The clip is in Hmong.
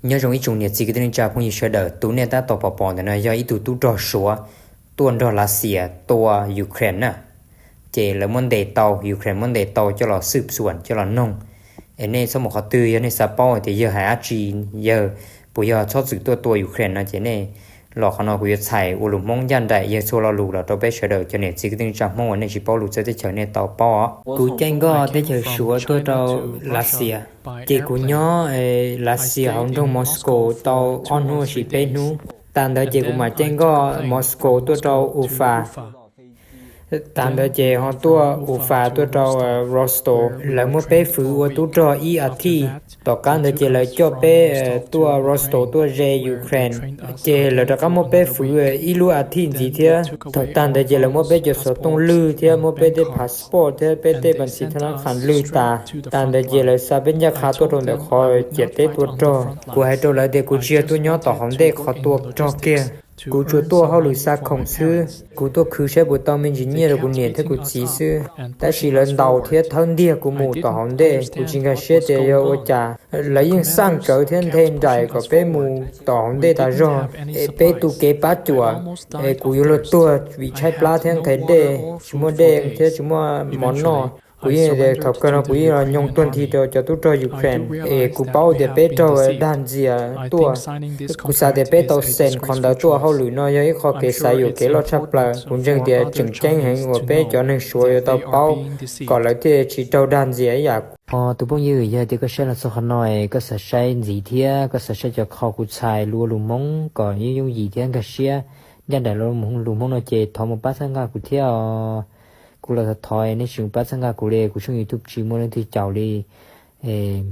Nyob zoo ib tsoom niam txiv kwv tij neej tsa phooj ywg sawv daws, tus nej tab tom pom pom ntawm no yog ib tug tub rog Suav tuaj nrog Lav Xias tua Ukraine na. Ces lawv muab ntes tau, Ukraine muab ntes tau coj los xwb xuam coj los noog. Es nej txhob mus qhov twg, yog nej xav paub tias yawg hais dab tsi, yawg puas yog txhob txwm tuaj tua Ukraine no ces nej los qhov no kuv yuav txhais ua lus Hmoob ncaj nraim yawg txhua lo lus los rau peb sawv daws cov niam txiv kwv tij neej tsa Hmoob uas nej tsis paub lus txawv teb chaws nej tau paub os. Kuv caij nkoj teb chaws Suav tuaj rau Lav Xias, ces kuv nyob Lav Xias hauv nroog Moscow tau ob hnub sis peb hnub. Tas ntawd ces kuv mam caij nkoj Moscow tuaj rau Ufa. Tas ntawd ces ho tuaj Ufa tuaj rau Rostov. Lawv muab peb fwv ua tub rog ib as thiv. Tom qab ntawd ces lawv coj peb tuaj Rostov tuaj ze Ukraine. Ces lawv rov qab muab peb fwv ib lub as thiv ntxiv thiab. Thaum tag ntawd ces lawv muab peb cov xov tooj lwg thiab muab peb tej passport thiab peb tej pa ntxiv thab nab qhas lwg tas. Tas ntawd ces lawv xa peb ncaj qha tuaj rau ntawm qhov ciam teb tua rog. Kuv hais rau lawv tias kuv tsis yog tuaj nyob tom hauv ntej qhov tua rog kiag. Kuv tsuas tuaj hauj lwm xa khoom xwb. Kuv tuaj khwv saib puas tau me ntsis nyiaj rau kuv niam thiab kuv txiv xwb. Tab sis lawv ntaus thiab thawb ntiag kuv mus tom hauv ntej, kuv tsis nkag siab tias yog ua cas. Lawv yeej xaj nkawd thiab nthe nraim kom peb mus tom hauv ntej tas zog, es peb tu kev pab cuam, es kuv yuav luag tuag vim tshaib plab thiab nqhis dej, tsis muaj dej thiab tsis muaj mov noj. Kuv yeej tias thaum kawg no kuv yeej los nyoog tuag nthi rau cov tub rog Ukraine, es kuv paub tias peb raug dag ntxias tuaj. Kuv xav tias peb tau xees qhov ntawd tuaj hauj lwm no yog ib qho kev xav yuam kev loj tshaj plaws. Kuv ntseeg tias tseem ceeb heev uas peb cov neeg Suav yuav tau paub kom lawv thiaj tsis raug dag ntxias ib yam. Os, tus phooj ywg, yog tias koj saib los txog qhov no es koj xav saib ntxiv thiab koj xav saib cov qho kuv txhais lus ua lus Hmoob kom yooj yooj yim thiab nkag siab ncaj nraim lus Hmoob no ces thov mus pab txhawb nqa kuv thiab os. Kuv los thov thov nej sim mus pab txhawb nqa kuv li, kuv tshooj YouTube tsis muaj leej twg caum li. Es